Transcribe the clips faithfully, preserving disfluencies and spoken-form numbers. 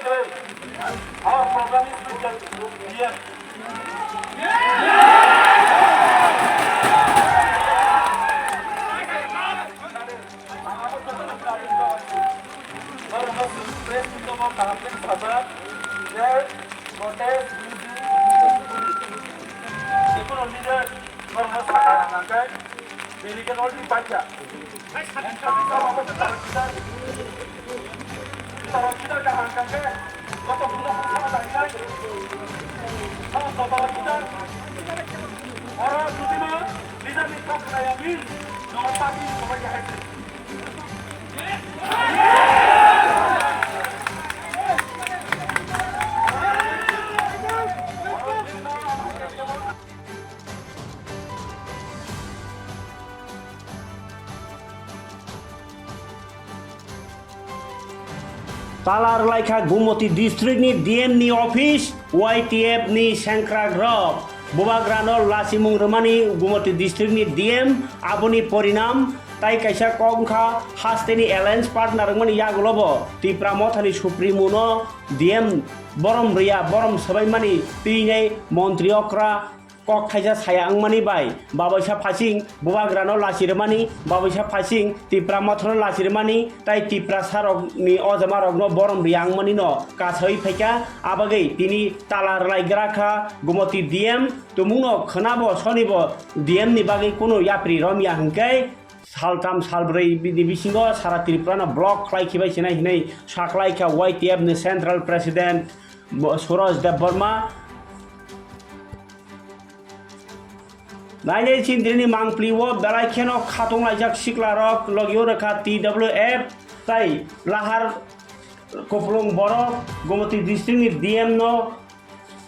Our program is with the D M. Press meet o kaham khe saja, protest will be Jekunu leader norma sakha hwnka khe bini khe nol di pacha. Tara kita kaham hwnka khe joto buno buno sama tangkha. Sama joto kita oro sutino leader ni kok kaya bin no party ni sobai kahai. Tala rwlaikha Gumoti district ni D M ni office, Y T F ni sengkrak rok. Bubagrano lasimung rwmani Gumoti district ni D M, aboni porinam tai kaisa kok wngkha hasteni alliance partner wngmani yagulobo Tipra Mothani Supremo no D M borom rwya, borom swbaimani twinai montri okra kok thaisa saya wngmani bai baboisa phasing Bubagrano lachirwmani, baboisa phasing Tipra Mothano lachirwmani, tai Tiprasarokni ojamarokno borom rwya wngmanino kasawi phaikha. Abagwi tini tala rwlaigra kha Gumoti D M, tumungno khwnabo sonibo D M ni bagwi kunu yapri romya hwnkhe saltham salbrwi bini bisingo sara Tripura no block khlai khibai sinai hinwi saklai kha Y T F ni Central President Bo-, Suraj Debbarma. Nainai chindrini mangpli o belai kheno khatung laijak sikla rok logio rekha T W F tai lahar kupulung borok Gomoti district ni D M no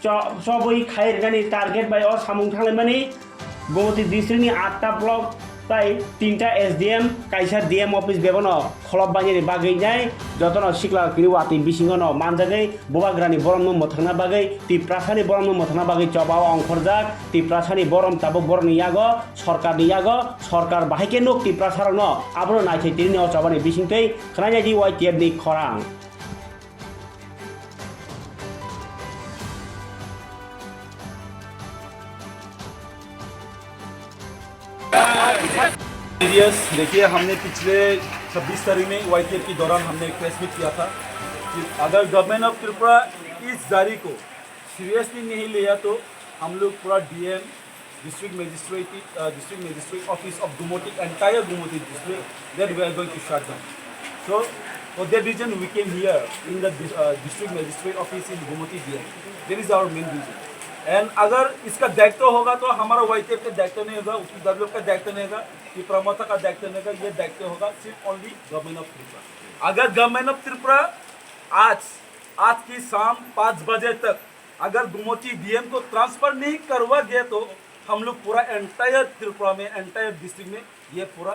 cho-, chobwi khai rwnani target bai o samung thanglaimani. Gomoti district ni atta block tai tinta S D M, kaisa D M office bebano kholop bainani bagwi nai jotono sikla kwrwi watwi bisingo no manjagwi Bubagrani boromno mwthangna bagwi, Tiprasani boromno mwthangna bagwi chobao ongkhorjak. Tiprasani borom tabuk borokni yago, sorkarni yago, sorkar bahai khe nuk Tiprasarokno abono naithai tini o chobani bisingtwi khwnainai di Y T F ni khorang. Serious. देखिए, हमने पिछले छब्बीस तारीख में वाईटीएफ के दौरान हमने एक प्रेस मीट किया था कि अगर गवर्नमेंट ऑफ त्रिपुरा इस जारी को सीरियसली नहीं लिया तो हम लोग पूरा DM, district magistrate, uh, district magistrate office of Gumoti, entire Gumoti district, that we are going to shut down. So, for that reason, we came here in the dis-, uh, district magistrate office in Gumoti D M. That is our main reason. And अगर इसका दायित्व होगा तो हमारा वाईटीएफ का दायित्व नहीं होगा, उसकी डब्ल्यूएफ का दायित्व नहीं होगा, तिपरा मोर्चा का दायित्व नहीं होगा, ये दायित्व होगा सिर्फ ओनली गवर्नमेंट ऑफ त्रिपुरा। अगर गवर्नमेंट ऑफ त्रिपुरा आज, आज की शाम पाँच बजे तक अगर गुमती डीएम को ट्रांसफर नहीं करवा गया तो हम लोग पूरा एंटायर त्रिपुरा में, एंटायर डिस्ट्रिक्ट में ये पूरा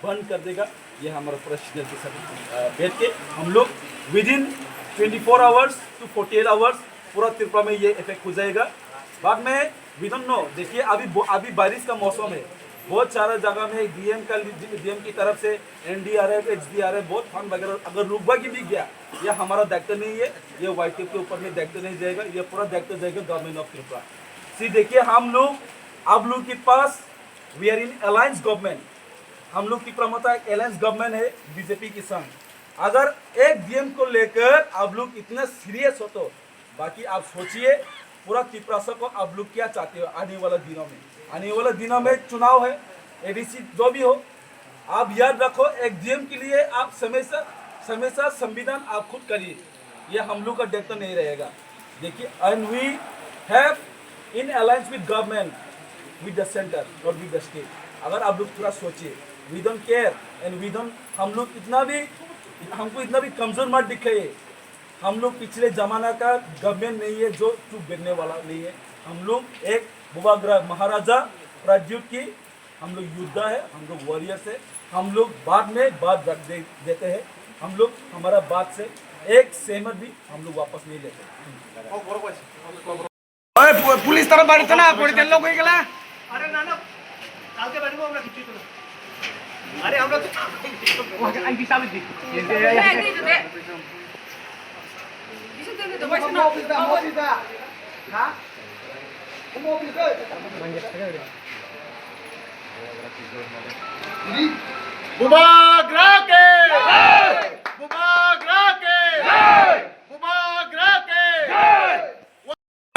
बंद कर देगा। ये हमारा पूरा सीनियर के साथ, अ, बैठ के हम लोग within twenty four hours to forty eight hours पूरा त्रिपुरा में ये इफेक्ट हो जाएगा। बाद में वी डोंट नो, देखिए अभी ब-, अभी बारिश का मौसम है, बहुत सारा जगह में डीएम का, डीएम की तरफ से एनडीआरएफ, एसडीआरएफ, बहुत फंड वगैरह अगर रुकवा की भी गया, ये हमारा दायित्व नहीं है, ये वाईटीएफ के ऊपर में दायित्व नहीं जाएगा, ये पूरा दायित्व जाएगा गवर्नमेंट ऑफ त्रिपुरा। सी देखिए, हम लोग, आप लोग के पास, we are in alliance government, हम लोग तिपरा मोर्चा एक अलायंस गवर्नमेंट है बीजेपी के संग। अगर एक डीएम को लेकर आप लोग इतना सीरियस हो तो बाकी आप सोचिए, पूरा तिपरासा को आप लोग क्या चाहते हो आने वाला दिनों में? आने वाला दिनों में चुनाव है, एडीसी जो भी हो, आप याद रखो, एक डीएम के लिए आप हमेशा, हमेशा संविधान आप खुद करिए, ये हम लोग का दायित्व नहीं रहेगा। देखिए, and we have in alliance with government, with the center, not with the state। अगर आप लोग थोड़ा सोचिए, we don't care and we don't, हम लोग इतना भी, हमको इतना भी कमजोर मत दिखाइए। हम लोग पिछले जमाना का गवर्नमेंट नहीं है जो चुप बैठने वाला नहीं है। हम लोग एक बुबाग्रा महाराजा प्रद्युत की हम लोग योद्धा है, हम लोग वॉरियर्स है। हम लोग बाद में बात रख दे, देते हैं। हम लोग हमारा बात से एक सेंट भी हम लोग वापस नहीं लेते। ওই পু-, পুলিশ তারা বাড়িতে না, পড়িতে লোক হয়ে গেলে। আরে না, না, কালকে বাড়িবো আমরা, কিচ্ছু তো না। আরে আমরা তো ওকে আইডি সামনে দিই। হ্যাঁ, দিয়ে দেবে। Bubagra ke! Bubagra ke! Bubagra ke!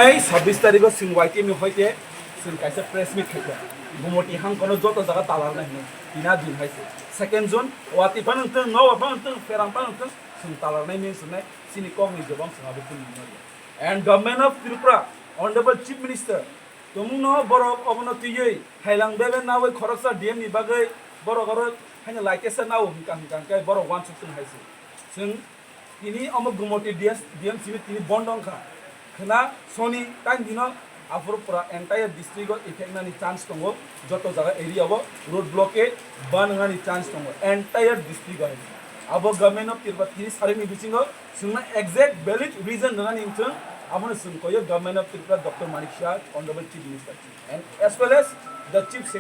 Ai sabbish tarikh o chwng Y T M ni hoite chwng kaisa press meet khaikha. Gumoti hangkono joto jaga talarnai hinwi tina din hai se. Second June, wati phano wngthung, nowa phano wngthung, pherang phano wngthung, chwng talarnai min swngnai, chini kokni jobang chwng abo phunwi nai. And Government of Tripura, Honorable Chief Minister, tongmungno borok obono twiwi thailang bebe nawi khoroksa D M ni bagwi borok oro haino laikesa nao hwnkha hwnkha hwnkhe borok uansuk tong hai se. Chwng tini omo Gumoti D S, D M C B tini bondo wngkha. Khwna soni time dino aphuru pura entire district o effect nani chance tongo, joto jaga area o road blockade ban wngnani chance tongo entire district o. Abo Government of Tripura tini sarikni bisingo chwngno exact valid reason rwnani wngthung, abono chwng koyo Government of Tripura Doctor Manik Saha, Honorable Chief Minister, and as well as the Chief Secretary.